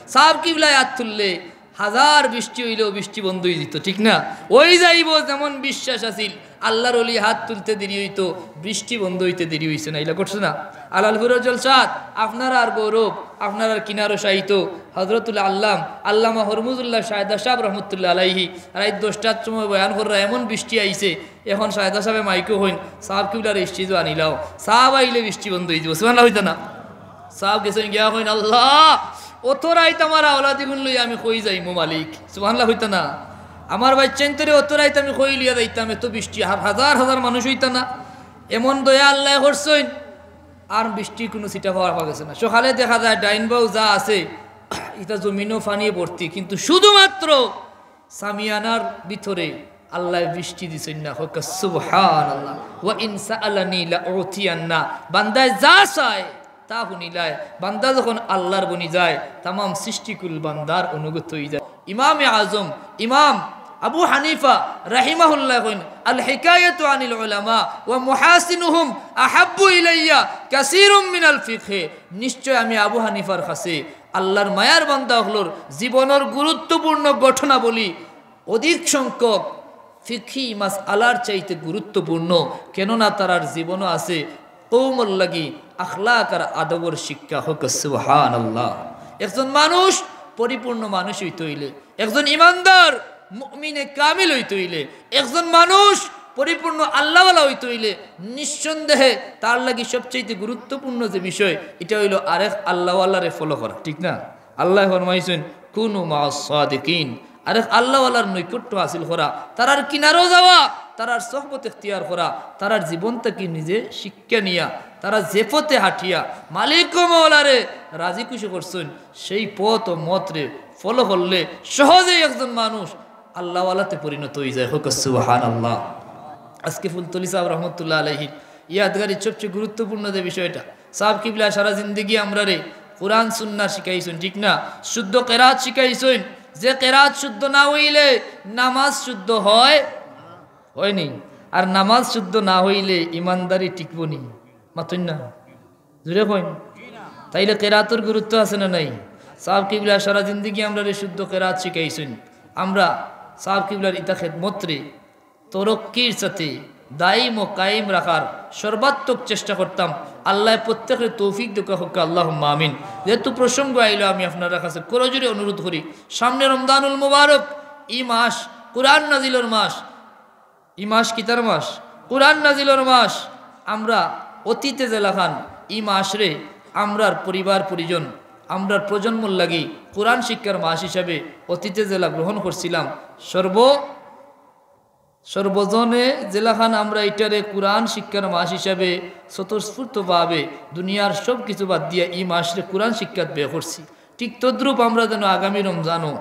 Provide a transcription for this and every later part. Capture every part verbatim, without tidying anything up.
সাব কিবলায় আত তুললে হাজার বৃষ্টি অইলেও বৃষ্টি বন্ধ অইযিতো, ঠিক না? অইযাইবো যেমন বিশ্বাস আছিল। আল্লার অলি আত তুলতে দেরি অইতো, বৃষ্টি বন্ধ অইতে দেরি অইছে না, ইলা ঘটছে না? আলালপুরর জলসাত আপনারার গৌরব, আপনারার কিনারো শায়িত হযরতুল আল্লাম আল্লামা হরমুজুল্লাহ শায়দা সাব রহমতুল্লাহ আলাইহি রাইত দশটার সময় বয়ান কররা, এমন বৃষ্টি আইছে, এখন শায়দা সাবে মাইকো কইন, "সাব কিবলারে স্টেজো আনিলাও, সাব আইলে বৃষ্টি বন্ধ অইযিবো।" সুবহানাল্লাহ কইতা না? সাব গেছইন গিয়া কইন, "আল্লাহ, অত রাইত আমার আওলাদিগুন লইয়া আমি কই যাইমু মালিক?" সুবহানাল্লাহ কইতা না? "আমার বাইচ্চাইন্তরে অত রাইত আমি কই লইয়া যাইতাম, এত বৃষ্টি, হা-, হাজার হাজার মানুষ অইতা না?" এমন দয়া আল্লায় করছইন, আর বৃষ্টির কুনু ছিটা পাওয়া গেছে না। সকালে দেখা যায় ডাইন বাউ যা আছে, ইটা জমিনও পানিয়ে ভর্তি, কিন্তু শুধুমাত্র সামিয়ানার ভিতরে আল্লায় বৃষ্টি দিছইন না। কউক্কা সুবহানাল্লাহ। "ওয়া ইন সাআলানি লা উতিয়ান্না।" বান্দায় যা চায়, তা হুনিলায়। বান্দা যখন আল্লার বনি যায়, তামাম সৃষ্টিকুল বান্দার অনুগত অইযায়। ইমামে আজম, ইমাম আবু হানিফা রাহিমাহুল্লাহ কইন, "আল হিকায়াতু আনিল উলামা ওয়া মুহাসিনুহুম আহাব্বু ইলাইয়া কাসীরুম মিনাল ফিকহি।" নিশ্চয় আমি আবু হানিফার কাছে আল্লার মায়ার বান্দা অকলর জীবনর গুরুত্বপূর্ণ ঘটনাবলী অধিক সংখ্যক ফিকহি মাসআলার চাইতে গুরুত্বপূর্ণ, কেননা তারার জীবনও আছে কওমর লাগি আখলাক আর আদবর শিক্ষা। কউক্কা সুবহানাল্লাহ। একজন মানুষ পরিপূর্ণ মানুষ অইতে অইলে, একজন ইমানদার মুমিনে কামিল অইতে অইলে, একজন মানুষ পরিপূর্ণ আল্লাহওয়ালা অইতে অইলে, নিঃসন্দেহে তার লাগি সবচাইতে গুরুত্বপূর্ণ যে বিষয়, ইটা অইলো আরেক আল্লাহওয়ালারে ফলো করা, ঠিক না? আল্লায় ফরমাইছইন, "কুনু মা'আস সাদিকিন।" আরেক আল্লাহওয়ালার নৈকট্য হাসিল করা, তারার কিনারো যাওয়া, তারার সোহবত এখতিয়ার করা, তারার জীবন থাকি নিজে শিক্ষা নিয়া, তারা যে পথে হাঁটিয়া মালিক ও মওলারে রাজি খুশি করছইন, সেই পথ ও মতরে ফলো করলে সহজেই একজন মানুষ আল্লাহওয়ালাতে পরিণত অইযায়। কউক্কা সুবহানাল্লাহ। আজকে ফুলতলি সাব রহমতুল্লাহ আলাইহির ইয়াদগারি সবচেয়ে গুরুত্বপূর্ণ যে বিষয়টা, সাব কিবলা সারা জিন্দেগি আমরারে কোরআন সুন্নাহ শিখাইছইন, ঠিক না? শুদ্ধ কেরাত শিখাইছইন। যে কেরাত শুদ্ধ না অইলে নামাজ শুদ্ধ হয়, হয়নি? আর নামাজ শুদ্ধ না অইলে ইমানদারি টিকবো নি? মাতইন না, জোরে কইন। তাইলে কেরাতর গুরুত্ব আছে না নাই? সাব কিবলা সারা জিন্দেগি আমরারে শুদ্ধ কেরাত শিখাইছইন। আমরা সাব কিবলার ইতা খেদমতরে তরক্কির সাথে দাইম ও কায়েম রাখার সর্বাত্মক চেষ্টা করতাম। আল্লায় প্রত্যেকরে তৌফিক দেউক্কা, কউক্কা আল্লাহুম্মা আমিন। যেহেতু প্রসঙ্গ আইলো, আমি আপনারার কাছে করজোড়ে অনুরোধ করি, সামনে রমজানুল মুবারক, ই মাস কোরআন নাজিলর মাস, ই মাস কিতার মাস? কোরআন নাজিলর মাস। আমরা অতীতে যেলাখান ই মাসরে আমরার পরিবার পরিজন, আমরার প্রজন্মর লাগি কোরআন শিক্ষার মাস হিসাবে অতীতে যেলা গ্রহণ করছিলাম, সর্ব সর্বজনে যেলাখান আমরা ইটারে কোরআন শিক্ষার মাস হিসাবে স্বতঃস্ফূর্তভাবে দুনিয়ার সব কিছু বাদ দিয়া ই মাসরে কোরআন শিক্ষাত ব্যয় করছি, ঠিক তদ্রূপ আমরা যেন আগামী রমজানও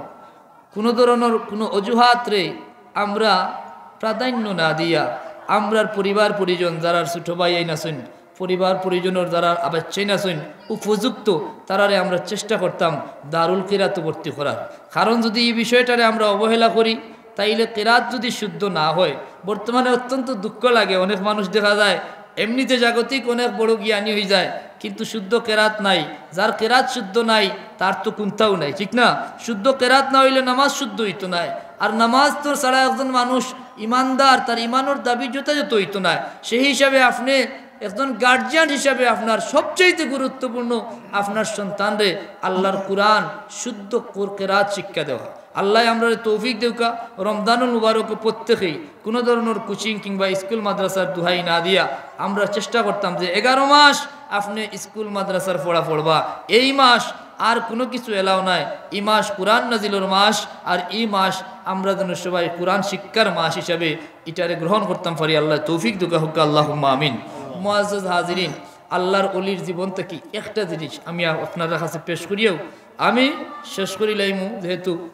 কুনু ধরনর কুনু অজুহাতরে আমরা প্রাধান্য না দিয়া আমরার পরিবার পরিজন, যারার ছোট ভাইয়াইন আছইন, পরিবার পরিজনর যারার বাইচ্চাইন আছইন উপযুক্ত, তারারে আমরা চেষ্টা করতাম দারুল কিরাতো ভর্তি করার। কারণ যুদি ই বিষয়টারে আমরা অবহেলা করি, তাইলে কেরাত যুদি শুদ্ধ না হয়, বর্তমানে অত্যন্ত দুঃখ লাগে। অনেক মানুষ দেখা যায় এমনিতে জাগতিক অনেক বড় জ্ঞানী অইযায়, কিন্তু শুদ্ধ কেরাত নাই। যার কেরাত শুদ্ধ নাই, তার তো কুন্তাও নাই, ঠিক না? শুদ্ধ কেরাত না অইলে নামাজ শুদ্ধ অইতো নায়, আর নামাজ তো ছাড়া একজন মানুষ ইমানদার, তার ইমানর দাবি যথাযথ অইতো নায়। সেই হিসাবে আপনে একজন গার্জিয়ান হিসাবে আপনার সবচাইতে গুরুত্বপূর্ণ আপনার সন্তানরে আল্লার কোরআন শুদ্ধ কোর-, কেরাত শিক্ষা দেওয়া। আল্লায় আমরারে তৌফিক দেউক্কা, রমজানুল মুবারকো প্রত্যেকেই কুনু ধরনর কোচিং কিংবা স্কুল মাদ্রাসার দুহাই না দিয়া আমরা চেষ্টা করতাম যে এগারো মাস আপনে স্কুল মাদ্রাসার পড়া পড়বা, এই মাস আর কুনু কিছু allow নাই, ই মাস কোরআন নাজিলর মাস, আর ই মাস আমরা যেন সবাই কোরআন শিক্ষার মাস হিসাবে ইটারে গ্রহণ করতাম পারি। আল্লায় তৌফিক দেউক্কা, কউক্কা আল্লাহুম্মা আমিন। মুআজ্জাজ হাজিরিন, আল্লার অলির জীবন থাকি একটা জিনিস আমি আ-, আপনারার কাছে পেশ করিয়াউ আমি শেষ করিলাইমু, যেহেতু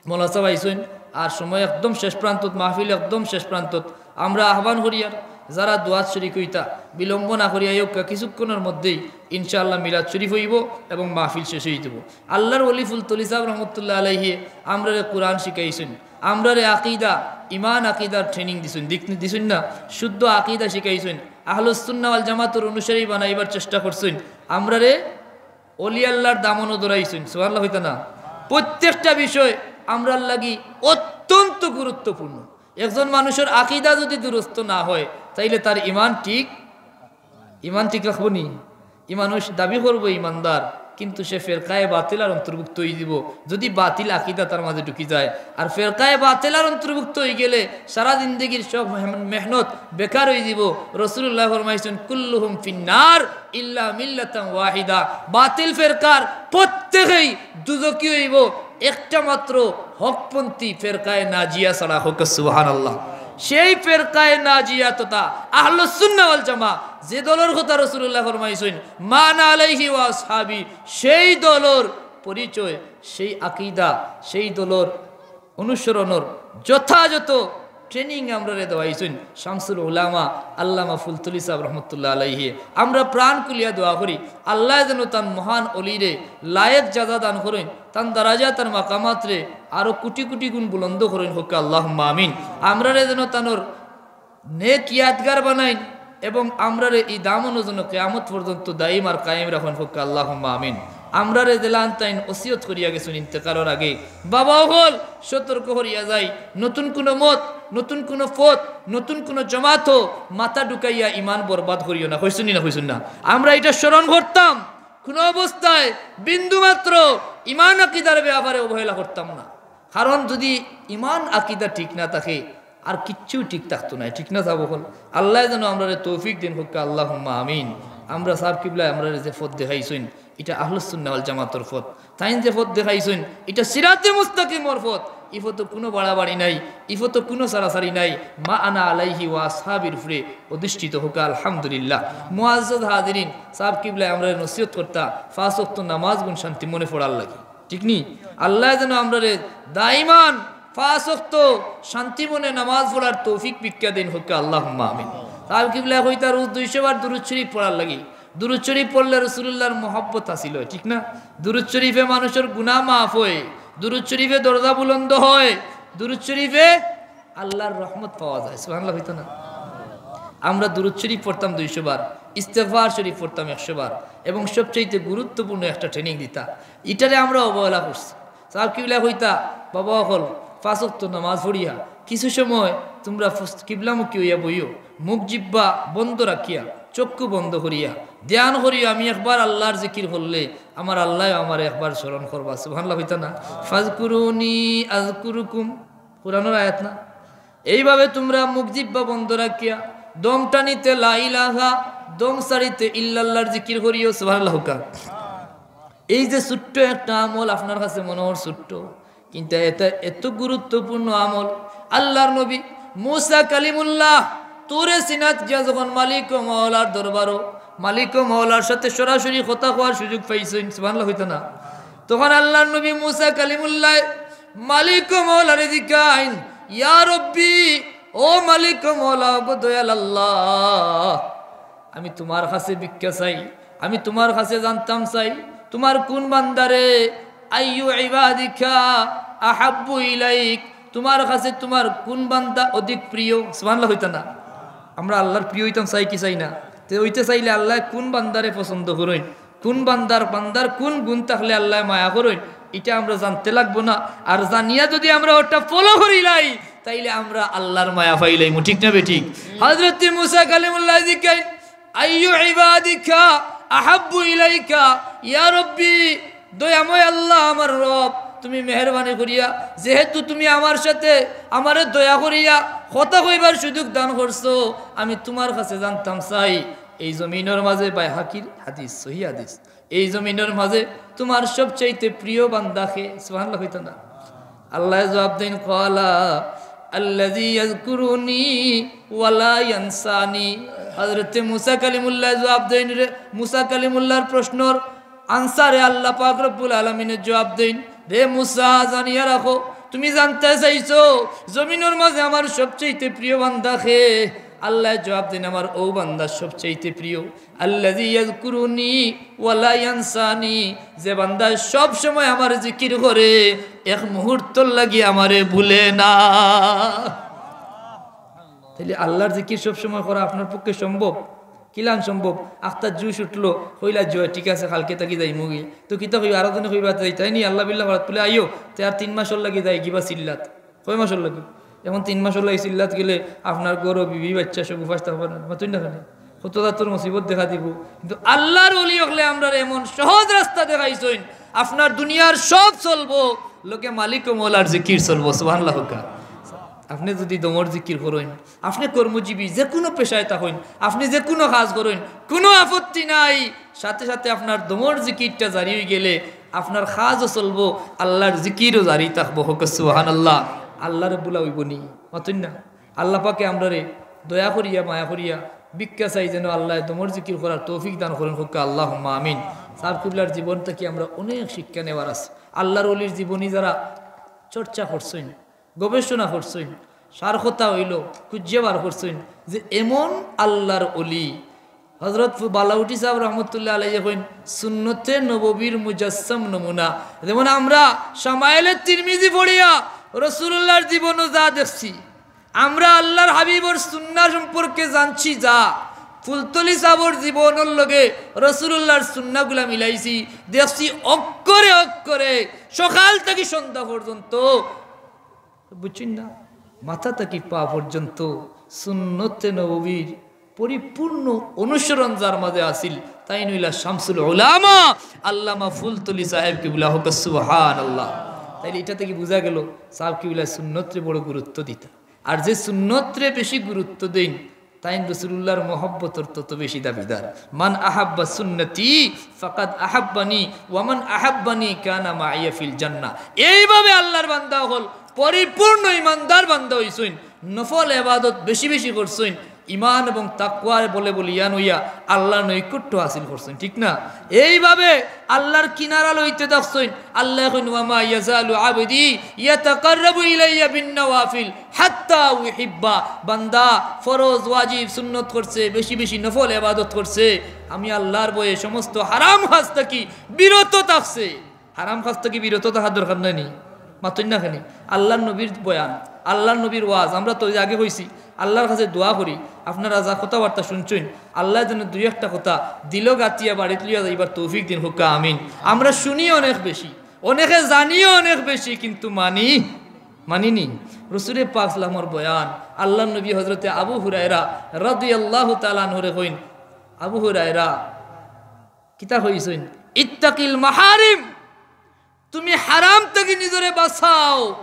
মৌলানা সাব আইছইন, আর সময় একদম শেষ প্রান্তত, মাহফিল একদম শেষ প্রান্তত। আমরা আহ্বান করিয়ার, যারা দোয়াত শরিক অইতা, বিলম্ব না করিয়া আউক্কা, কিছুক্ষণর মধ্যেই ইনশাআল্লাহ মিলাদ শরিফ অইবো এবং মাহফিল শেষ অইযিবো। আল্লার অলি ফুলতলি সাব রহমতুল্লাহ আলাইহি আমরারে কোরআন শিখাইছইন, আমরারে আকিদা, ইমান আকিদার training দিছইন, দিক-, দিছইন না, শুদ্ধ আকিদা শিখাইছইন, আহলুস সুন্নাহ ওয়াল জামাতর অনুসারী বানাইবার চেষ্টা করছইন, আমরারে অলি আল্লাহর দামনও ধরাইছইন, সুবহানাল্লাহ কইতা না? প্রত্যেকটা বিষয় আমরার লাগি অত্যন্ত গুরুত্বপূর্ণ। একজন মানুষর আকিদা যদি দুরস্ত না হয়, তাইলে তার ইমান ঠিক, ইমান ঠিক রাখবো নি? ই মানুষ দাবি করবো ইমানদার, কিন্তু সে ফেরকায়ে বাতিলার অন্তর্ভুক্ত অইযিবো, যদি বাতিল আকিদা তার মাঝে ঢুকি যায়। আর ফেরকায়ে বাতিলার অন্তর্ভুক্ত অইগেলে সারা জিন্দেগির সব মেহন-, মেহনত বেকার অইযিবো। রাসূলুল্লাহ ফরমাইছইন, "কুল্লুহুম ফিন্নার ইল্লা মিল্লাতান ওয়াহিদা।" বাতিল ফেরকার প্রত্যেকেই দুজখি অইবো, একটা মাত্র হকপন্থী ফেরকায়ে নাজিয়া ছাড়া। কউক্কা সুবহানাল্লাহ। সেই ফেরকায়ে নাজিয়া তথা আহলুস সুন্নাহ ওয়াল জামাত, যে দলর কথা রাসূলুল্লাহ ফরমাইছইন, "মা আনা আলাইহি ওয়া আসহাবি", সেই দলর পরিচয়, সেই আকিদা, সেই দলর অনুসরণর যথাযথ training আমরারে দেওয়াইছইন শামসুল উলামা আল্লামা ফুলতলি সাহেব রহমতুল্লাহ আলাইহি। আমরা প্রাণ খুলিয়া দোয়া করি, আল্লায় যেন তান মহান অলিরে লায়েক জাযা দান করইন, তান দারাজা, তান মাকামাতরে আরো কোটি কোটি গুণ বুলন্দ করইন। কউক্কা আল্লাহুম্মা আমিন। আমরারে যেন তানর নেক ইয়াদগার বানাইন এবং আমরারে ই দামনও যেন কিয়ামত পর্যন্ত দাইম আর কায়েম রাখইন। কউক্কা আল্লাহুম্মা আমিন। আমরারে যেলান তাইন ওসিয়ত করিয়া গেছইন ইন্তেকালর আগে, বাবা অকল, সতর্ক করিয়া যাই, নতুন কুনু মত, নতুন কুনু পথ, নতুন কুনু জমাতো মাথা ঢুকাইয়া ইমান বরবাদ করিও না। কইছইন নি না কইছইন না? আমরা ইটা স্মরণ করতাম, কুনু অবস্থায় বিন্দুমাত্র ইমান আকিদার ব্যাপারে অবহেলা করতাম না। কারণ যদি ইমান আকিদা ঠিক না থাকে, আর কিচ্ছু ঠিক থাকতো নায়, ঠিক না? সাব অকল, আল্লায় যেন আমরারে তৌফিক দেইন। কউক্কা আল্লাহুম্মা আমিন। আমরা সাব কিবলায় আমরারে যে পথ দেখাইছইন, ইটা আহলুস সুন্নাহ ওয়াল জামাতর পথ। তাইন যে পথ দেখাইছইন, ইটা সিরাতে মুস্তাকিমর পথ। ই পথো কুনু বাড়াবাড়ি নাই, ই পথো কুনু ছাড়াছাড়ি নাই। মা আনা আলাইহি ওয়া আসহাবির উপরে অধিষ্ঠিত। কউক্কা আলহামদুলিল্লাহ। মুআজ্জাজ হাজিরিন, সাব কিবলায় আমরারে নসিহত করতা, পাঁচ ওয়াক্ত নামাজ গুন শান্তি মনে পড়ার লাগি। ঠিক নি? আল্লায় যেন আমরারে দাইমান পাঁচ ওয়াক্ত শান্তি মনে নামাজ পড়ার তৌফিক ভিক্ষা দেইন। কউক্কা আল্লাহুম্মা আমিন। সাব কিবলায় কইতা রোজ দুইশো বার দুরুদ শরীফ পড়ার লাগি। দুরুদ শরীফ পড়লে রাসূলুল্লাহর মহব্বত হাসিল অয়, ঠিক না? দুরুদ শরীফে মানুষর গুনাহ মাফ অয়, দুরুদ শরীফে দরজা বুলন্দ অয়, দুরুদ শরীফে আল্লাহর রহমত পাওয়া যায়। সুবহানাল্লাহ কইতা না? আমরা দুরুদ শরীফ পড়তাম দুইশো বার, ইস্তেগফার শরীফ পড়তাম একশো বার, এবং সবচাইতে গুরুত্বপূর্ণ একটা training দিতা, ইটারে আমরা অবহেলা করছি। সাব কিবলায় কইতা, বাবা অকল, পাঁচ ওয়াক্ত নামাজ পড়িয়া কিছু সময় তুমরা ফস-, কিবলামুখী অইয়া বইও, মুখ জিব্বা বন্ধ রাখিয়া, চক্ষু বন্ধ করিয়া ধ্যান করিও, আমি একবার আল্লাহর জিকির করলে আমার আল্লায়ও আমারে একবার স্মরণ করবা। সুবহানাল্লাহ কইতা না? "ফাজকুরুনি আযকুরুকুম", কোরআনর আয়াত না? এইভাবে তুমরা মুখ জিব্বা বন্ধ রাখিয়া দম টানিতে লা ইলাহা, দম ছাড়িতে ইল্লাল্লাহর জিকির করিও। সুবহানাল্লাহ কউক্কা। এই যে ছোট্ট একটা আমল আপনার কাছে মনে অর ছোট্ট, কিন্তু এটা এত গুরুত্বপূর্ণ আমল। আল্লাহর নবী মুসা কালিমুল্লাহ তুরে সিনাত গিয়া যখন মালিক ও মাওলার দরবারো, মালিক ও মাওলার সাথে সরাসরি কথা কওয়ার সুযোগ পাইছইন, সুবহানাল্লাহ কইতা না? তখন আল্লাহর নবী মুসা কালিমুল্লাহ মালিক ও মাওলারে জিকাইন, "ইয়া রব্বি, ও মালিক ও মাওলা, ও গো দয়াল আল্লাহ, আমি তুমার কাছে ভিক্ষা চাই, আমি তুমার কাছে জানতাম চাই, তুমার কুন বান্দারে, আইয়ু ইবাদিকা আহাব্বু ইলাইক, তুমার কাছে তুমার কুন বান্দা অধিক প্রিয়?" সুবহানাল্লাহ কইতা না? আমরা আল্লাহর প্রিয় অইতাম চাই কি চাই না? তে অইতে চাইলে আল্লায় কুন বান্দারে পছন্দ করইন, কুন বান্দার, বান্দার কুন গুণ থাকলে আল্লায় মায়া করইন, ইটা আমরা জানতে লাগবো না? আর জানিয়া যদি আমরা ওটা follow করিলাই, তাইলে আমরা আল্লাহর মায়া পাইলাইমু, ঠিক না বেঠিক? হযরতে মুসা কালিমুল্লাহ জিকাইন, "আইয়ু ইবাদিকা আহাব্বু ইলাইকা?" ইয়া রব্বি, দয়াময় আল্লাহ, আমার রব, তুমি মেহেরবানি করিয়া, যেহেতু তুমি আমার সাথে, আমারে দয়া করিয়া কথা কইবার সুযোগ দান করছো, আমি তুমার কাছে জানতাম চাই, এই জমিনর মাঝে, বাইহাকির হাদিস, সহি হাদিস, এই জমিনর মাঝে তুমার সবচাইতে প্রিয় বান্দা কে? সুবহানাল্লাহ কইতা না? আল্লায় জবাব দেইন, "ক্বালা আল্লাযী ইয়াযকুরুনি ওয়া লা ইয়ানসানি।" হযরতে মুসা কালিমুল্লায় জবাব দেইন, রে, মুসা কালিমুল্লাহর প্রশ্নর answer এ আল্লাহ পাক রব্বুল আলামিনে জবাব দেইন, "রে মুসা, জানিয়া রাখো, তুমি জানতে চাইছো জমিনর মাঝে আমার সবচাইতে প্রিয় বান্দা কে?" আল্লায় জবাব দেইন, "আমার অউ বান্দা সবচাইতে প্রিয়।" আল্লাযী ইয়াযকুরুনি ওয়া লা ইয়ানসানি, যে বান্দা সব সময় আমার জিকির করে, এক মুহূর্তর লাগি আমারে ভুলে না। তাইলে আল্লাহর জিকির সব সময় করা আপনার পক্ষে সম্ভব? কিলান সম্ভব? আখতা জুশ উঠলো, কইলা, "জয়, ঠিক আছে, কালকে থাকি যাইমুগি।" তো কিতা কইবা? আরো জনে কইবা, "যাইতায় নি, আল্লাহ বিল্লাহ করাত বুলে আইও।" তে আর তিন মাসর লাগি যায়গি বা চিল্লাত। কয় মাসর লাগি? এখন তিন মাসর লাগি চিল্লাত গেলে আপনার ঘরো বিবি বাচ্চা সব উপাস থাকবা না, মাতইন না কেনে? কত জাতর মুসিবত দেখা দিবো। কিন্তু আল্লাহর ওলি অকলে আমরারে এমন সহজ রাস্তা দেখাইছইন, আপনার দুনিয়ার সব চলবো, লগে মালিক ও মৌলার জিকির চলবো। সুবহানাল্লাহ কউক্কা। আপনে যুদি দমর জিকির করইন, আপনে কর্মজীবী, যেকুনু পেশায় থাকইন, আপনে যেকুনু কাজ করইন, কুনু আপত্তি নাই। সাথে সাথে আপনার দমর জিকিরটা জারি অইগেলে আপনার কাজও চলবো, আল্লাহর জিকিরও জারি থাকবো। কউক্কা সুবহানাল্লাহ। আল্লাহরে ভুলা অইবো নি? মাতইন না। আল্লাহ পাকে আমরারে দয়া করিয়া, মায়া করিয়া, ভিক্ষা চাই যেন আল্লায় দমর জিকির করার তৌফিক দান করইন। কউক্কা আল্লাহুম্মা আমিন। সাব কিবলার জীবন থাকি আমরা অনেক শিক্ষা নেওয়ার আছে। আল্লাহর ওলির জীবনী যারা চর্চা করছইন, গবেষণা করছইন, সার কথা অইলো, খুঁজিয়া বার করছইন যে এমন আল্লাহর ওলি, হযরত ফু-, বালাউটি সাব রহমতুল্লাহ আলাইহি কইন, সুন্নতে নববীর মুজাসসাম নমুনা। যেমন আমরা শামায়েলে তিরমিজি পড়িয়া রসুলুল্লাহর জীবনও যা দেখছি, আমরা আল্লাহর হাবিবর সুন্নাহ সম্পর্কে জানছি যা, ফুলতলি সাবর জীবনর লগে রসুলুল্লাহর সুন্নাগুলা মিলাইছি, দেখছি অক্ষরে অক্ষরে সকাল থাকি সন্ধ্যা পর্যন্ত, বুঝছইন না, মাথা থাকি পা পর্যন্ত সুন্নতে নববীর পরিপূর্ণ অনুসরণ যার মাঝে আছিল, তাইন অইলা শামসুল উলামা আল্লামা ফুলতলি সাহেব কিবলা। কউক্কা সুবহানাল্লাহ। তাইলে ইটা থাকি বুঝা গেলো সাব কিবলায় সুন্নতরে বড় গুরুত্ব দিতা। আর যে সুন্নতরে বেশি গুরুত্ব দেইন, তাইন রসুলুল্লাহর মহব্বতর তত বেশি দাবিদার। মান আহাব্বা সুন্নতি ফাকাদ আহাব্বানি, ওয়া মান আহাব্বানি কানা মাইয়া ফিল জান্নাহ। এইভাবে আল্লাহর বান্দা অকল পরিপূর্ণ ইমানদার বান্দা অইছইন, নফল এবাদত বেশি বেশি করছইন, ইমান এবং তাকওয়ার বলে বলিয়ান অইয়া আল্লাহর নৈকট্য হাসিল করছইন, ঠিক না? এইভাবে আল্লাহর কিনারা লইতে থাকছইন। আল্লায় কইন, "ওয়া মা ইয়াজালু আবদি ইয়াতাকাররাবু ইলাইয়া বিন নাওয়াফিল হাত্তা উহিব্বা।" বান্দা ফরজ, ওয়াজিব, সুন্নত করছে, বেশি বেশি নফল এবাদত করছে, আমি আল্লাহর ভয়ে সমস্ত হারাম কাজ থাকি বিরত থাকছে। হারাম কাজ থাকি বিরত থাকার দরকার নাই নি? মাতইন না কেনে? আল্লাহর নবীর বয়ান, আল্লাহর নবীর ওয়াজ, আমরা তো ওই যে আগে কইছি, আল্লাহর কাছে দোয়া করি, আপনারা যা কথাবার্তা শুনছইন, আল্লায় যেন দুই একটা কথা দিলো গাতিয়া বাড়িত লইয়া যাইবার তৌফিক দিন, কউক্কা আমিন। আমরা শুনি অনেক বেশি, অনেকে জানিও অনেক বেশি, কিন্তু মানি, মানি নি। রসুলে পাক সাল্লামর বয়ান, আল্লাহর নবী হযরতে আবু হুরায়রা রাদিয়াল্লাহু তাআলা আনহুরে কইন, আবু হুরায়রা, কিতা কইছইন? ইত্তাকিল মাহারিম, তুমি হারাম থাকি নিজরে বাঁচাও।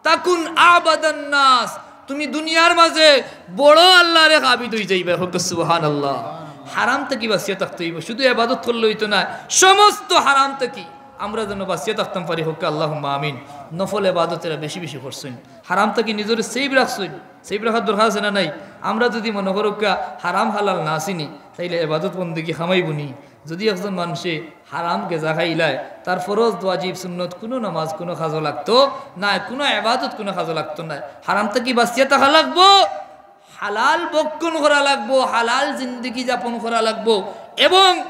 তাকুন আবাদান নাস, তুমি দুনিয়ার মাঝে বড় আল্লাহর এক আবিদ অই যাইবায়। কউক্কা সুবহানাল্লাহ। হারাম থাকি বাঁচিয়া থাকতে অইবো, শুধু এবাদত করলে অইতো নায়, সমস্ত হারাম থাকি আমরা যেন বাঁচিয়া থাকতাম পারি। কউক্কা আল্লাহুম্মা আমিন। নফল এবাদত এরা বেশি বেশি করছইন, হারাম থাকি নিজরে সেভ রাখছইন। সেভ রাখার দরকার আছে না নাই? আমরা যুদি মনো করউক্কা হারাম হালাল না চিনি, তাইলে এবাদত বন্দেগি কামাইবো নি? যুদি একজন মানষে হারাম গেজা খাইলায়, তার ফরজ, ওয়াজিব, সুন্নত কুনু নামাজ কুনু কাজো লাগতো নায়, কুনু এবাদত কুনু কাজো লাগতো নায়। হারাম থাকি বাঁচিয়া থাকা লাগবো, হালাল ভক্ষণ করা লাগবো, হালাল জিন্দেগি যাপন করা লাগবো এবং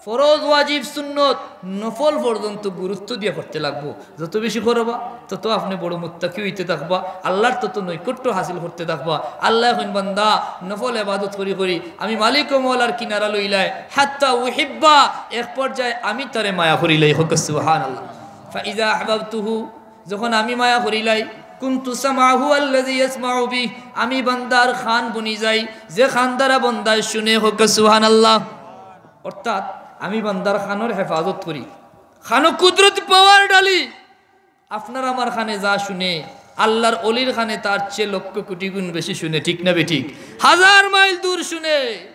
ফরজ, ওয়াজিব, সুন্নত, নফল পর্যন্ত গুরুত্ব দিয়া করতে লাগবো। যত বেশি করবা, তত আপনে বড় মুত্তাকি অইতে থাকবা, আল্লাহর তত নৈকট্য হাসিল করতে থাকবা। আল্লায় কইন, "বান্দা, নফল এবাদত করি করি আমি মালিক ও মওলার কিনারা লইলায়, হাত্তা উহিব্বা, এক পর্যায়ে আমি তারে মায়া করিলাই।" কউক্কা সুবহানাল্লাহ। ফাইজা আহবাবতুহু, যখন আমি মায়া করিলাই, কুনতু সামাহু আল্লাযী ইয়াসমাউ বিহ, আমি বান্দার কান বনি যাই, যে কান দ্বারা বান্দায় শুনে। কউক্কা সুবহানাল্লাহ। অর্থাৎ আমি বান্দার কানর হেফাজত করি, কানো কুদরতি পাওয়ার ডালি। আপনার আমার কানে যা শুনে, আল্লাহর ওলির কানে তার চেয়ে লক্ষ কোটি গুণ বেশি শুনে, ঠিক না বেঠিক? হাজার মাইল দূর শুনে।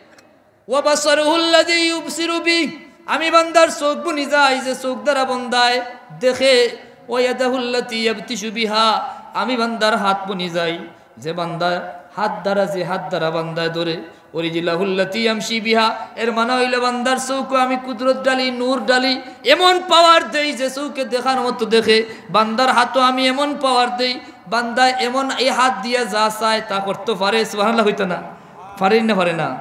ওয়া বাসারুহুল্লাযী ইউবসিরু বিহ, আমি বান্দার চোখ বনি যাই, যে চোখ দ্বারা বান্দায় দেখে। ওয়া ইয়াদাহুল্লাতী ইয়াবতিশু বিহা, আমি বান্দার হাত বনি যাই, যে বান্দায় হাত দ্বারা, যে হাত দ্বারা বান্দায় ধরে। ওয়া রিজলাহুল্লাতী ইয়ামশী বিহা, এর মানে অইলো বান্দার চোখো আমি কুদরত ডালি, নূর ডালি, এমন পাওয়ার দেই যে চোখে দেখার মতো দেখে। বান্দার হাতো আমি এমন পাওয়ার দেই, বান্দায় এমন এই হাত দিয়া যা চায় তা করতো পারে। সুবহানাল্লাহ কইতা না? পারে না, পারে না?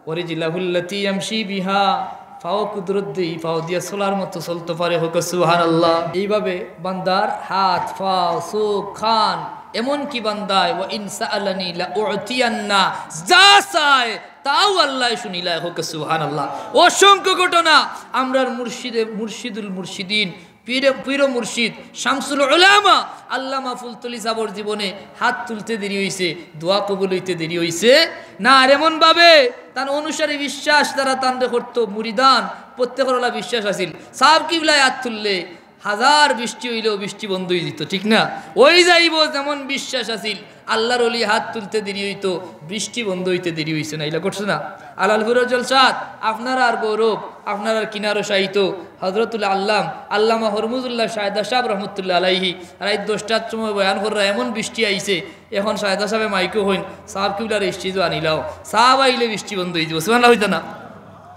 ওয়া রিজলাহুল্লাতী ইয়ামশী বিহা, পাও কুদরত দেই, পাও দিয়া চলার মতো চলতো পারে। কউক্কা সুবহানাল্লাহ। এইভাবে বান্দার হাত, পাও, চোখ, কান, এমনকি বান্দায়, "ওয়া ইন সাআলানি লা উ'তিয়ান্না", যা চায় তাও আল্লায় শুনিলায়, কউক্কা সুবহানাল্লাহ। অসংখ্য ঘটনা আমরার মুর্শিদে, মুর্শিদুল মুর্শিদিন, পীরে, পীর মুর্শিদ, শামসুল উলামা, আল্লামা ফুলতলি সাবর জীবনে হাত তুলতে দেরি অইছে, দোয়া কবুল অইতে দেরি অইছে না। আর এমনভাবে তান অনুসারী বিশ্বাস যারা তানরে করতো, মুরিদান, প্রত্যেকর অলা বিশ্বাস আছিল। সাব কিবলায় হাত তুললে হাজার বৃষ্টি অইলেও বৃষ্টি বন্ধ অইযিতো, ঠিক না? অইযাইবো যেমন বিশ্বাস আছিল। আল্লার অলি হাত তুলতে দেরি অইতো, বৃষ্টি বন্ধ অইতে দেরি অইছে না, ইলা ঘটছে না? আলালপুরর জলসাত আপনারার গৌরব, আপনারার কিনারো শায়িত হযরতুল আল্লাম আল্লামা হরমুজুল্লাহ সায়দা সাব রহমতুল্লাহ আলাইহি রাইত দশটার সময় বয়ান কররা, এমন বৃষ্টি আইছে, এখন সায়দা সাবে মাইকো কইন, "সাব কিবলারে স্টেজো আনিলাও, সাব আইলে বৃষ্টি বন্ধ অইযিবো।" সুবহানাল্লাহ কইতা না?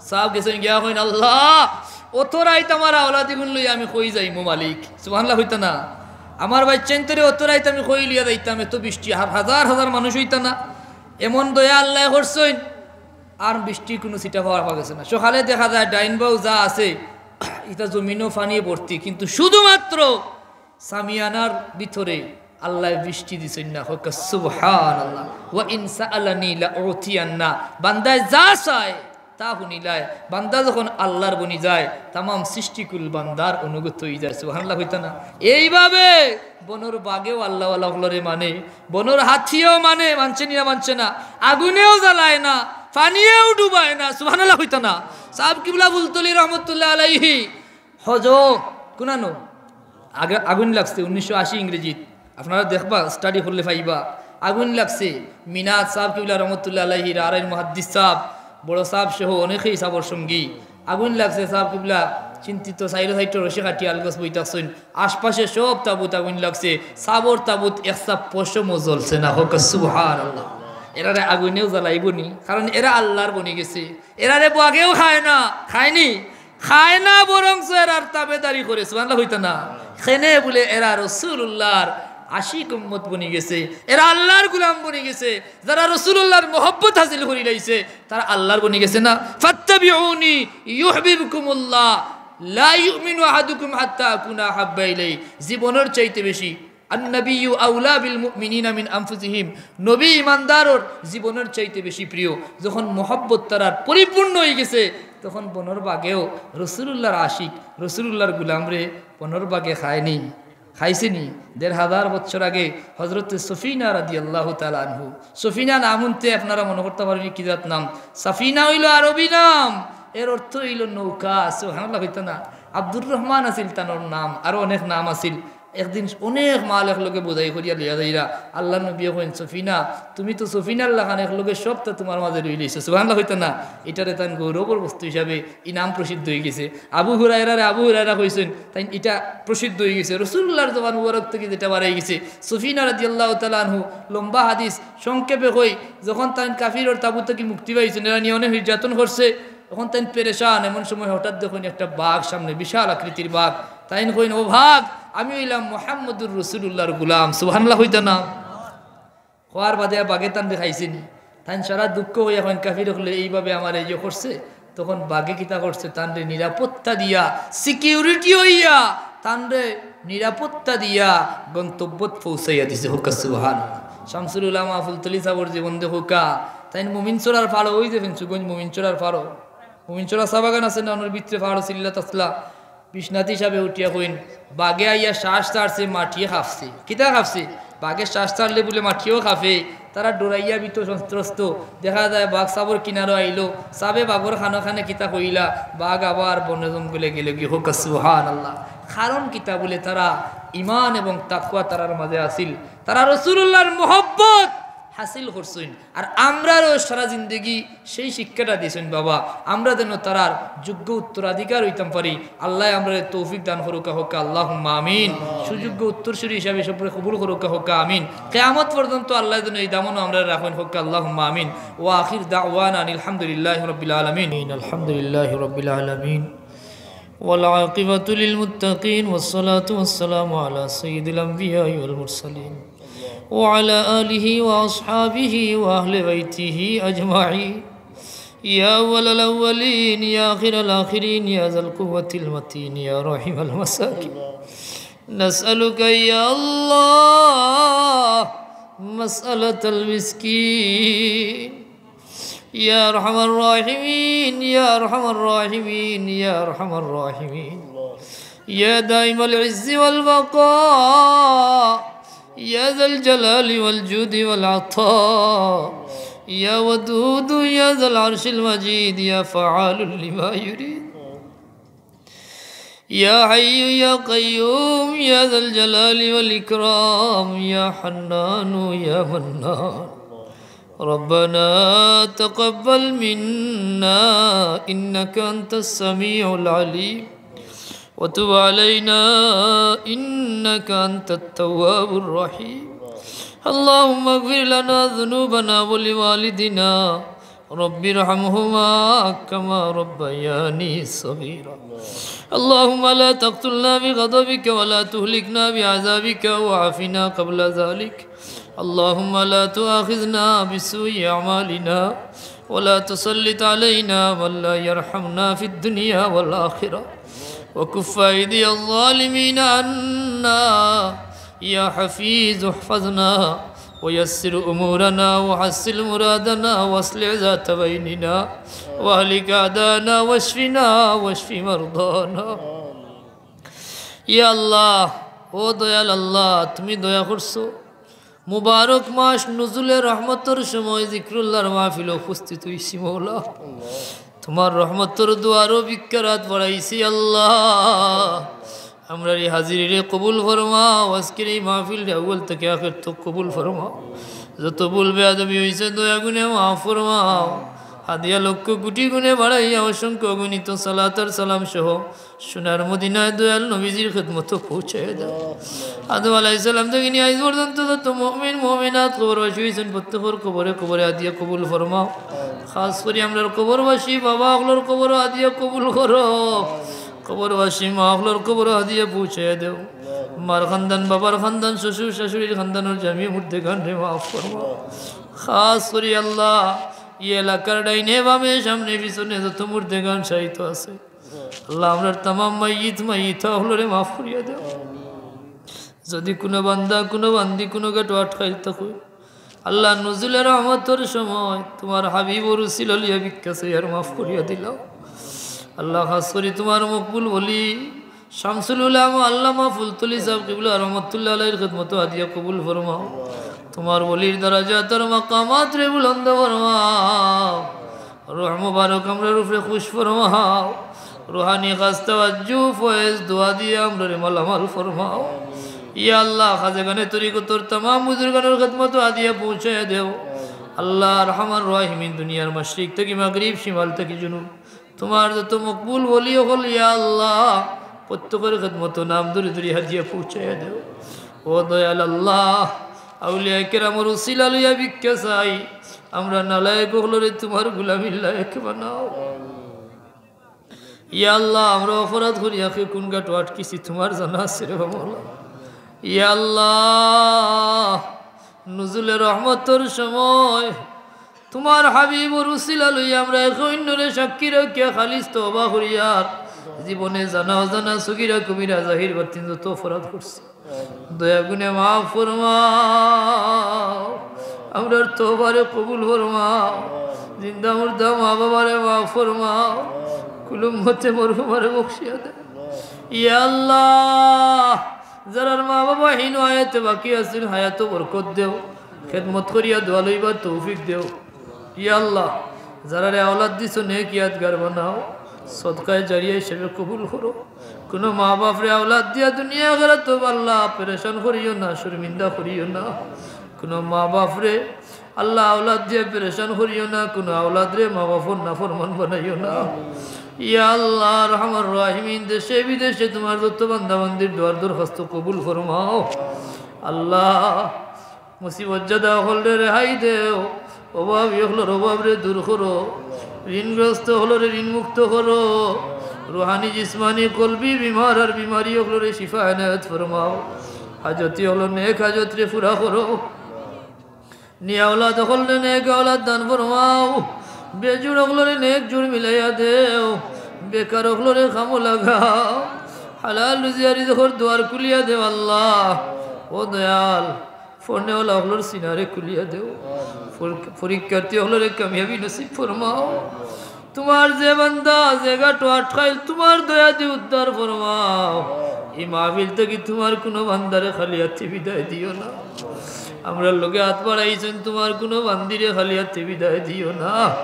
সাব গেছইন গিয়া কইন, "আল্লাহ, অত রাইত আমার আওলাদিগুন লইয়া আমি কই যাইমু মালিক?" সুবহানাল্লাহ কইতা না? "আমার বাইচ্চাইন্তরে অত রাইত আমি কই লইয়া যাইতাম, এত বৃষ্টি, আর হাজার হাজার মানুষ অইতা না?" এমন দয়া আল্লায় করছইন, আর বৃষ্টির কুনু ছিটা পাওয়া গেছে না। সকালে দেখা যায় ডাইন বাউ যা আছে, ইটা জমিনো পানিয়ে ভর্তি, কিন্তু শুধুমাত্র সামিয়ানার ভিতরে আল্লায় বৃষ্টি দিছইন না। কউক্কা সুবহানাল্লাহ। "ওয়া ইন সাআলানি লা উতিয়ান্না।" বান্দায় যা চায়, তা হুনিলায়। বান্দা যখন আল্লার বনি যায়, তামাম সৃষ্টিকুল বান্দার অনুগত অইযায়। সুবহানাল্লাহ কইতা না? এইভাবে বনর বাঘেও আল্লাওয়ালা অকলরে মানে, বনর হাতিয়েও মানে, মানছে নি না মানছে না? আগুনেও জ্বালায় না, পানিয়েও ডুবায় না। সুবহানাল্লাহ কইতা না? সাব কিবলা ফুলতলি রহমতুল্লাহ আলাইহি হজ, কুনানো? আগে আগুইন লাগছে উনিশশো আশি ইংরেজিত। আপনারা দেখবা, study করলে পাইবা। আগুইন লাগছে মিনাত সাব কিবলা রহমতুল্লাহ আলাইহি, আরাইর মুহাদ্দিস সাব, বড় সাব সহ অনেকেই সাবর সঙ্গী। আগুইন লাগছে সাব কিবলা চিন্তিত, সাইডো সাইডো রশি কাটি আলগোছ বই থাকছইন। আশপাশে সব তাবুত আগুইন লাগছে, সাবর তাবুত এক সাব পশমও জ্বলছে না। কউক্কা সুবহানাল্লাহ। এরারে আগুইনেও জ্বালাইবো নি, কারণ এরা আল্লার বনি গেছে। এরারে বাঘেও খায় না, খায়নি? খায় না, বরঞ্চ এরার তাবেদারি করে। সুবহানাল্লাহ কইতা না? কেনে বুলে এরা রসুলুল্লাহর আশিক উম্মত বনি গেছে, এরা আল্লার গুলাম বনি গেছে। যারা রসুলুল্লাহর মহব্বত হাসিল করিলাইছে, তারা আল্লার বনি গেছে না? "ফাত্তাবিউনি ইউহবিবকুমুল্লাহ, লা ইউমিনু আহাদুকুম হাত্তা আকুনা আহাব্বা ইলাইহি।" জীবনর চাইতে বেশি, "আন-নাবিয়্যু আওলা বিল মুমিনিনা মিন আনফুসিহিম।" নবী ইমানদারর জীবনর চাইতে বেশি প্রিয়। যখন মহব্বত তারার পরিপূর্ণ অইগেছে, তখন বনর বাঘেও রসুলুল্লাহর আশিক, রসুলুল্লাহর গুলামরে বনর বাঘে খায়নি, খাইছে নি? দেড় হাজার বছর আগে হজরতে সফিনা রাদিয়াল্লাহু তাআলা আনহু। সফিনা নাম হুনতে আপনারা মনো করতা পারইন কি জাত নাম? সাফিনা অইলো আরবি নাম, এর অর্থ অইলো নৌকা। সুবহানাল্লাহ কইতা না? আব্দুর রহমান আছিল তানর নাম, আরো অনেক নাম আছিল। একদিন অনেক মাল একলগে বোঝাই করিয়া লইয়া যাইরা। আল্লার নবীয়ে কইন, "সফিনা, তুমি তো সফিনার লাখান, একলগে সবতা তুমার মাঝে লইলাইছো।" সুবহানাল্লাহ কইতা না? ইটারে তান গৌরবর বস্তু হিসাবে ইনাম প্রসিদ্ধ অইগেছে। আবু হুরায়রারে আবু হুরায়রা কইছইন, তাইন ইটা প্রসিদ্ধ অইগেছে। রসুলুল্লাহর জবান মুবারক থাকি যেটা বার অইগেছে, সফিনা রাদিয়াল্লাহু তাআলা আনহু, লম্বা হাদিস, সংক্ষেপে কই, যখন তাইন কাফিরর তাবুত থাকি মুক্তি পাইছইন, এরা নিয়া অনেক নির্যাতন করছে, তখন তাইন পেরেশান। এমন সময় হঠাৎ দেখইন একটা বাঘ সামনে, বিশাল আকৃতির বাঘ। তাইন কইন, "ও বাঘ, আমি অইলাম মুহাম্মদুর রাসূলুল্লাহর গোলাম।" সুবহানাল্লাহ কইতা না? কওয়ার বাদে বাঘে তানরে খাইছে নি? তাইন সারা দুঃখ অইয়া কইন, "কাফির অকলে এইভাবে আমারে ইয়ে করছে।" তখন বাঘে কিতা করছে? তানরে নিরাপত্তা দিয়া, security অইয়া, তানরে নিরাপত্তা দিয়া গন্তব্যত পৌঁছাইয়া দিছে। কউক্কা সুবহানাল্লাহ। শামসুল উলামা ফুলতলি সাবর জীবন দেখউক্কা। তাইন মুমিনছড়ার ফাড়ো, ওই যে ফেঞ্চুগঞ্জ মুমিনছড়ার ফাড়ো, মুমিনছড়া চা বাগান আছে না, ওনর ভিতরে ফাড়ো চিল্লা তাসলা। বিশ্বনাথ সাবে উঠিয়া কইন, "বাঘে আইয়া শ্বাস ছাড়ছে, মাটিয়ে কাঁপছে।" কিতা কাঁপছে? বাঘে শ্বাস ছাড়লে বুলে মাটিও কাঁপে। তারা ডরাইয়া ভীত সন্ত্রস্ত। দেখা যায় বাঘ সাবর কিনারো আইলো, সাবে বাঘর কানো কানে কিতা কইলা, বাঘ আবার বনে জঙ্গলে গেলোগি। কউক্কা সুবহানাল্লাহ। কারণ কিতা বুলে? তারা ইমান এবং তাকওয়া তারার মাঝে আছিল, তারা রসুলুল্লাহর মহব্বত হাসিল করছইন। আর আমরারও সারা জিন্দেগি সেই শিক্ষাটা দিছইন বাবা, আমরা যেন তারার যোগ্য উত্তরাধিকার অইতাম পারি। আল্লায় আমরারে তৌফিক দান করউক্কা, কউক্কা আল্লাহুম্মা আমিন। সুযোগ্য উত্তরসূরি হিসাবে সবরে কবুল করউক্কা, কউক্কা আমিন। কিয়ামত পর্যন্ত আল্লায় যেন এই দামানো আমরারে রাখইন, কউক্কা আল্লাহুম্মা আমিন। ওয়া আখির দাওয়ানা আনিল হামদুলিল্লাহি রাব্বিল আলামিন। আলহামদুলিল্লাহি রাব্বিল আলামিন। والعاقبة للمتقين والصلاة والسلام على سيد الأنبياء والمرسلين وعلى آله وأصحابه وأهل بيته أجمعين. يا أول الأولين، يا آخر الآخرين، يا ذا القوة المتين، يا راحم المساكين. نسألك يا الله مسألة المسكين. يا أرحم الراحمين، يا أرحم الراحمين، يا أرحم الراحمين. يا دائم العز والبقاء، يا ذا الجلال والجود والعطاء، يا ودود، يا ذا العرش المجيد، يا فعال لما يريد. يا حي يا قيوم يا ذا الجلال والإكرام، يا حنان يا منان. ربنا تقبل منا إنك أنت السميع العليم، وتب علينا إنك أنت التواب الرحيم. اللهم اغفر لنا ذنوبنا ولوالدنا رب ارحمهما كما ربياني صغيرا. اللهم لا تقتلنا بغضبك ولا تهلكنا بعذابك وعافنا قبل ذلك. اللهم لا تؤاخذنا بسوء أعمالنا ولا تسلط علينا من لا يرحمنا في الدنيا والآخرة. وكف أيدي الظالمين عنا يا حفيظ احفظنا ويسر أمورنا وحصل مرادنا وأصلح ذات بيننا وأهلك أعداءنا واشفنا واشف مرضانا. ইয়া আল্লাহ, ও দয়াল আল্লাহ, তুমি দয়া করছো। মুবারক মাস নুজুলে রহমতর সময় জিক্রুল্লাহর মাহফিলে উপস্থিত হইছি মৌলা। তোমার রহমতর দুয়ারো ভিক্ষার আত বাড়াইছি আল্লাহ। আমরার এই হাজিরিরে কবুল ফরমাও, আজকের এই মাহফিলরে আউয়াল থেকে আখের তক কবুল ফরমাও। যত ভুল বেয়াদবি হইছে দয়া গুণে মাফ ফরমাও। হাদিয়া লক্ষ কোটি গুণে বাড়াইয়া অসংখ্য অগণিত সালাত আর সালাম সহ সোনার মদিনায় দয়াল নবীজির খেদমতো পৌঁছাইয়া দাও। আদম আলাইহিস সালাম থেকে নিয়া আইজ পর্যন্ত যত মুমিন মুমিনাত কবরবাসী হইছেন, প্রত্যেকর কবরে কবরে হাদিয়া কবুল ফরমাও। খাস করি আমরার কবরবাসী বাবা অকলর কবরো হাদিয়া কবুল করো। কবরবাসী মা অকলর কবরো হাদিয়া পৌঁছাইয়া দেও। মার খানদান, বাবার খানদান, শ্বশুর শাশুড়ির খানদানর জামি মুর্দেগানরে মাফ ফরমাও। খাস করি আল্লাহ, এই এলাকার ডাইনে বামে সামনে পিছনে যত মুর্দেগান শায়িত আছে, আল্লাহ, আমরার তামাম মাইয়িত মাইয়িতা অকলরে মাফ করিয়া দেও। যদি কুনু বান্দা, কুনু বান্দি কুনু গাটো আটকাইল থাকো, আল্লাহ, নুজুলে রহমতর সময় তোমার হাবিবর উসিলা লইয়া ভিক্ষা চাইয়ার মাফ করিয়া দিলাও। আল্লাহ, খাস করি তোমার মকবুল ওলি শামসুল উলামা আল্লামা ফুলতলি সাহেব কিবলা রহমতুল্লাহ আলাইহির খেদমতো হাদিয়া কবুল ফরমাও। তোমার ওলির দরাজাতর মাকামাতরে বুলন্দ ফরমাও। রুহ মুবারক আমরার উপরে খুশ ফরমাও। রুহানি খাস তাওয়াজ্জু, ফয়েজ, দোয়া দিয়া আমরারে মালামাল ফরমাও। ইয়া আল্লাহ, খাজেগানে তরিকতর তামাম বুজুর্গানর খেদমতো হাদিয়া পৌঁছাইয়া দেও। আল্লাহ, আরহামার রাহিমিন, দুনিয়ার মাশরিক থাকি মাগরিব, শিমাল থাকি জুনুব, তোমার যত মকবুল ওলি অকল, ইয়া আল্লাহ, প্রত্যেকর খেদমতো নাম ধরি ধরি হাদিয়া পৌঁছাইয়া দেও। ও দয়াল আল্লাহ, আউলিয়া কেরামর উসিলা লইয়া ভিক্ষা চাই, আমরা নালায়েক অকলরে তোমার গোলামির লায়েক বানাও। ইয়া আল্লাহ, আমরা অপরাধ করিয়া কে কুন গাটো আটকিছি তোমার জানা আছে রে বাবা মৌলা। ইয়া আল্লাহ, নুজুলে রহমতর সময় তোমার হাবিবর উসিলা লইয়া আমরা একে অইন্যরে সাক্ষী রাখিয়া খালিস তওবা করিয়ার জীবনে জানা অজানা সগিরা কবিরা জাহির বাতিন যত অপরাধ করছি, দয়া গুণে মাফ ফরমাও। আমরার তওবারে কবুল ফরমাও। জিন্দা মুর্দা মা বাবারে মাফ ফরমাও। কুল উম্মতে মরহুমারে বখশিয়া দেও। ইয়া আল্লাহ, যারার মা বাবা হীন হায়াতে বাকি আছেন, হায়াতো বরকত দেও। খেদমত করিয়া দোয়া লইবার তৌফিক দেও। ইয়া আল্লাহ, যারারে আওলাদ দিছো, নেক ইয়াদগার বানাও, সদকায়ে জারিয়া হিসাবে কবুল করো। কুনু মা বাপরে আওলাদ দিয়া দুনিয়া আখিরাতো আল্লাহ পেরেশান করিও না, শর্মিন্দা করিও না। কুনু মা বাপরে আল্লাহ আওলাদ দিয়া পেরেশান করিও না, কুনু আওলাদরে মা বাপর নাফরমান বানাইও না। ইয়া আল্লাহ, আরহামার রাহিমিন, দেশে বিদেশে তোমার যত বান্দা বান্দির দোয়ার দরখাস্ত কবুল ফরমাও। আল্লাহ, মুসিবত জাদা অকলরে রেহাই দেও, অভাবী অকলর অভাবরে দূর করো, ঋণগ্রস্ত অকলরে ঋণমুক্ত করো, রুহানি, জিসমানি, কলবি বিমার আর বিমারি অকলরে শিফা এনায়েত ফরমাও, হাজতি অকলর নেক হাজতরে পুরা করো, নি আওলাদ অকলরে নেক আওলাদ দান ফরমাও, বেজুড় অকলরে নেক জুড় মিলাইয়া দেও, বেকার অকলরে কামো লাগাও, হালাল রুজি আর রিজকর দুয়ার খুলিয়া দেও আল্লাহ। ও দয়াল, পড়নেওয়ালা অকলর সিনারে খুলিয়া দেও। পর-, পরীক্ষার্থী অকলরে কামিয়াবি নসিব ফরমাও। তুমার যে বান্দা যে ঘাটো আটকাইল, তুমার দয়া দি উদ্ধার ফরমাও। ই মাহফিল থাকি তুমার কুনু বান্দারে খালি আতে বিদায় দিও না। আমরার লগে আত বাড়াইছইন, তুমার কুনু বান্দিরে খালি আতে বিদায় দিও না।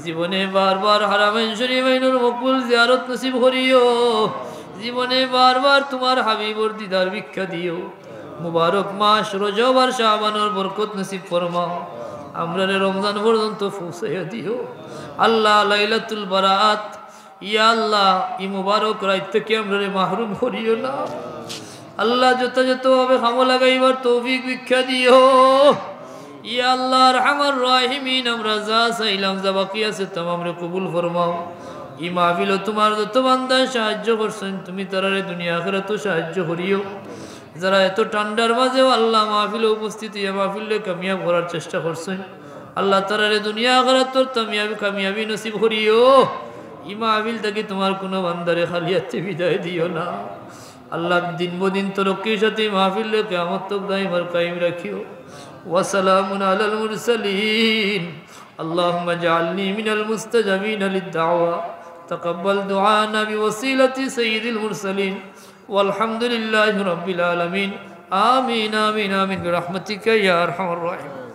জীবনে বারবার হারামাইন শরীফাইনর মকবুল জিয়ারত নসিব করিও। জীবনে বারবার তুমার হাবিবর দিদার ভিক্ষা দিও। মুবারক মাস রজব আর শাবানর বরকত নসিব ফরমাও। আমরারে রমজান পর্যন্ত পৌঁছাইয়া দিও। আল্লাহ, লাইলাতুল বারাআত, ইয়া আল্লাহ, ই মুবারক রাইত থাকি আমরারে মাহরুম করিও না। আল্লাহ, যথাযথভাবে কামো লাগাইবার তৌফিক ভিক্ষা দিও। ইয়া আল্লাহ, আরহামার রাহিমিন, আমরা যা চাইলাম, যা বাকি আছে, তামামরে কবুল ফরমাও। ই মাহফিলো তুমার যত বান্দায় সাহায্য করছইন, তুমি তারারে দুনিয়া আখিরাতো সাহায্য করিও। যারা এত ঠান্ডার মাঝেও আল্লাহ মাহফিলো উপস্থিত অইয়া মাহফিলরে কামিয়াব করার চেষ্টা করছইন, আল্লাহ তারারে দুনিয়া আখিরাতর কামিয়াবি, কামিয়াবি নসিব করিও। ই মাহফিল থাকি তুমার কুনু বান্দারে খালি আতে বিদায় দিও না। আল্লাহ দিন বদিন তরক্কির সাথে ই মাহফিলরে কিয়ামত তক দাইম আর কায়েম রাখিও। ওয়াসালামুন আলাল মুরসালিন। اللهم اجعلني من المستجابين للدعوة. تقبل دعاءنا بوسيلة سيد المرسلين. والحمد لله رب العالمين. آمين، آمين، آمين برحمتك يا أرحم الراحمين.